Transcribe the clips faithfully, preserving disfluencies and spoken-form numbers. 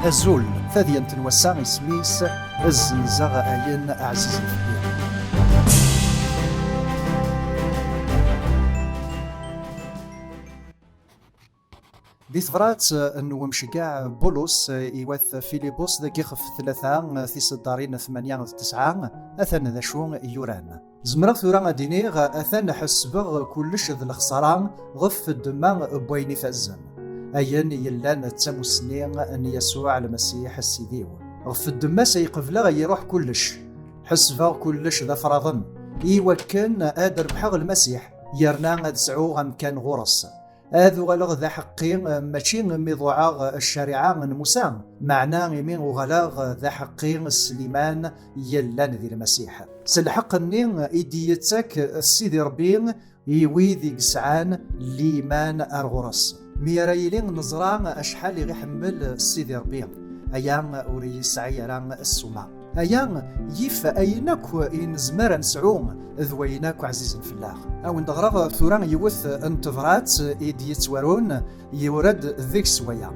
Azul, tadyant n wass-a isem-is Zzenzeɣ ayen ɛzizen fell-i. Di tebrat n wemceggeɛ Bulus i wat Filibus dagi ɣef tlata tiseddarin tmanya d tesɛa, atan d acu i yuran. Zemreɣ tura ad d-iniɣ, atan ḥesbeɣ kullec d lexṣara ɣef ddemma n wayen ifazen, ayen yellan d tamussni n Yasuɛ Lmasiḥ Ssid-iw. Ɣef ddemma-s ay qebleɣ ay iruḥ kullec. Ḥesbeɣ kullec d afraḍen, i wakken ad rebḥeɣ Lmasiḥ, yerna ad sɛuɣ amkan ɣur-s. Ad uɣaleɣ d aḥeqqi, mačči imi ḍuɛeɣ ccariɛa n Musa, meɛna imi uɣaleɣ d aḥeqqi s liman yellan di Lmasiḥ. S lḥeqq-nni i d-yettak Sidi Ṛebbi i wid i yesɛan liman ar ɣur-s. Mi ara yili neẓra acḥal i ɣ-iḥemmel Sidi Ṛebbi, aya ur yesɛi ara ssuma. Aya yif ayen akk i nezmer ad nesɛu d wayen akk ɛzizen fell-aɣ. Ad wen-d-ɣreɣ tura yiwet n tebrat i d-yettwarun, yura-d deg-s waya.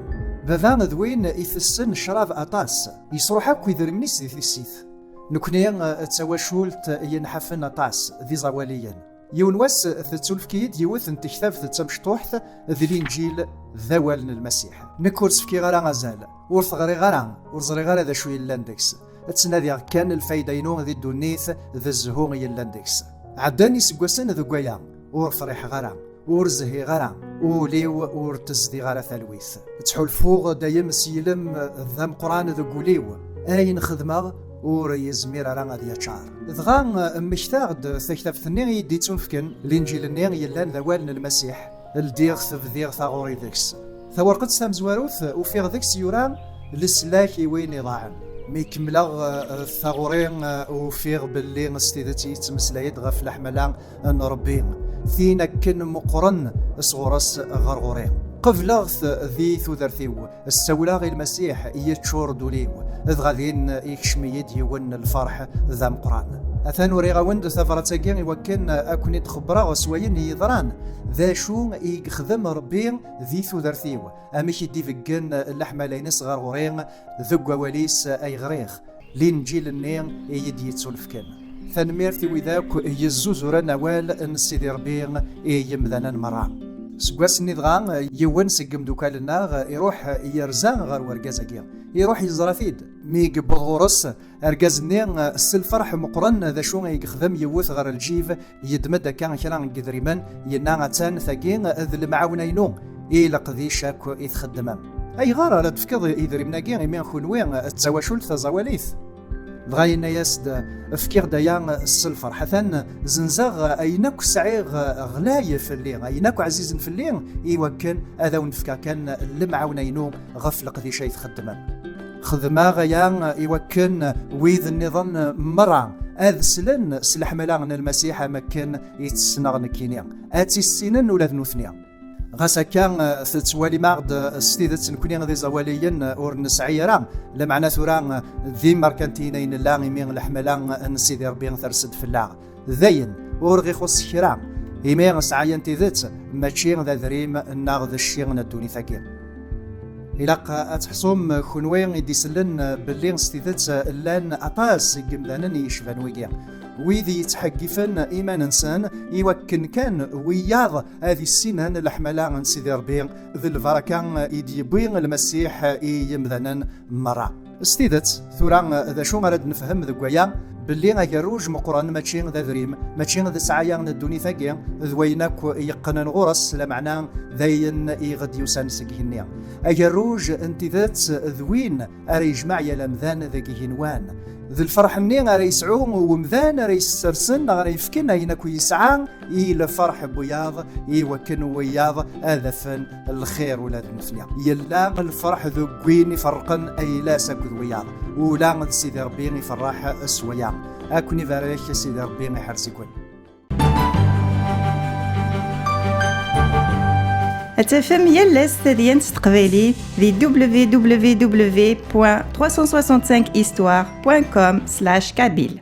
Baba d win itessen ccrab aṭas, yesruḥ akk idrimen-is di tissit. Nekni d tawacult yenḥafen aṭas d iẓawaliyen. Yiwen wass, tettunefk-iyi-d yiwet n tektabt d tamecṭuḥt d Linǧil d awal n Lmasiḥ. Nekk ur s-fkiɣ ara azal, ur t-ɣriɣ ara, ur ẓriɣ ara d acu yellan deg-s. Ttnadiɣ kan lfayda-inu di ddunit d zzhu yellan deg-s. Ɛeddan iseggasen deg waya, ur friḥeɣ ara, ur zhiɣ ara, ul-iw ur tezdiɣ ara talwit. Ttḥulfuɣ dayem s yilem d ameqqran deg wul-iw. Ayen xedmeɣ ur yezmir ara ad yaččar. Dɣa mmektaɣ-d taktabt-nni i yi-d-ittunefken, Linǧil-nni yellan d awal n Lmasiḥ. Ldiɣ-t, bdiɣ taɣuri deg-s. Tawerqet tamezwarut, ufiɣ deg-s yura: "Leslak i win iḍaɛen." Mi kemmleɣ, eh, taɣuri, eh, ufiɣ belli s tidet yettmeslay-d ɣef leḥmala n Ṛebbi, tin akken meqqren sɣur-s ɣer ɣur-i. Qebleɣ-t di tudert-iw, ssawleɣ i Lmasiḥ, yeččur-d ul-iw, dɣa din ikcem-iyi-d yiwen n lferḥ d ameqqran. Atan uriɣ-awen-d tabrat-agi i wakken ad ken-id-xebbreɣ s wayen i yeḍran, d acu i yexdem Ṛebbi di tudert-iw, amek i d-ibeggen leḥmala-ines ɣer ɣur-i deg wawal-is ay ɣriɣ, Linǧil-nni i yi-d-yettunefken. Tanemmirt i wid akk yezzuzuren awal n Sidi Ṛebbi i yemdanen merra. Seg wass-nni dɣa, yiwen seg yimdukal-nneɣ iruḥ yerza ɣer urgaz-agi. Iruḥ yeẓra-t-id. Mi yewweḍ ɣur-s, argaz-nni s lferḥ meqqren d acu i yexdem, yewwet ɣer lǧib, yeddem-d akka kra n yedrimen, yenna: "Attan tagi d lemɛawna-inu i leqdic akk i txeddmem. Ayɣer ara d-tefkeḍ idrimen-agi imi kunwi d tawacult taẓawalit?" Dɣa yenna-yas-d: "Fkiɣ-d aya s lferḥ, atan zenzeɣ ayen akk sɛiɣ ɣlay fell-i, ayen akk ɛzizen fell-i, i wakken ad awen-fkeɣ kan lemɛawna-inu ɣef leqdic ay txeddmem. Xedmeɣ aya i wakken wid nniḍen merra ad slen s leḥmala n Lmasiḥ am akken i tt-ssneɣ nekkini, ad tt-issinen ula d nutni." Ɣas akka, tettwalim-aɣ-d s tidet nekkni d iẓawaliyen, ur nesɛi ara, lameɛna tura d imerkantiyen ay nella, imi leḥmala n Sidi Ṛebbi ters-d fell-aɣ. Dayen, ur ɣ-ixuṣṣ kra, imi sɛaya n tidet mačči d adrim neɣ d cci n ddunit-agi. Ilaq ad teḥṣum kunwi i d-isellen belli s tidet llan aṭas n yemdanen i yecban wigi, wid yettḥeggifen iman-nsen i wakken kan wiyaḍ ad issinen leḥmala n Sidi Ṛebbi d lbaraka i d-yewwi Lmasiḥ i yemdanen merra. S tidet, tura d acu ara d-nefhem deg waya? Belli agerruj meqqren mačči d adrim, mačči d ssɛaya n ddunit-agi, d wayen akk yeqqnen ɣur-s, lameɛna d ayen i ɣ-d-yusan seg igenni. Agerruj n tidet d win ara yejmeɛ yal amdan deg igenwan. D lferḥ-nni ara yesɛu umdan ara yessersen neɣ ara yefken ayen akk yesɛa i lferḥ n wiyaḍ, i wakken wiyaḍ ad afen lxir ula d nutni. Yella lferḥ deg win iferqen ayla-s akked wiyaḍ. Ula d Sidi Ṛebbi iferreḥ s waya. Ad ken-ibarek Sidi Ṛebbi, iḥrez-iken. Ad tafem yal ass tadyant s teqbaylit di w w w point trois cent soixante-cinq histoire point com slash kabyle.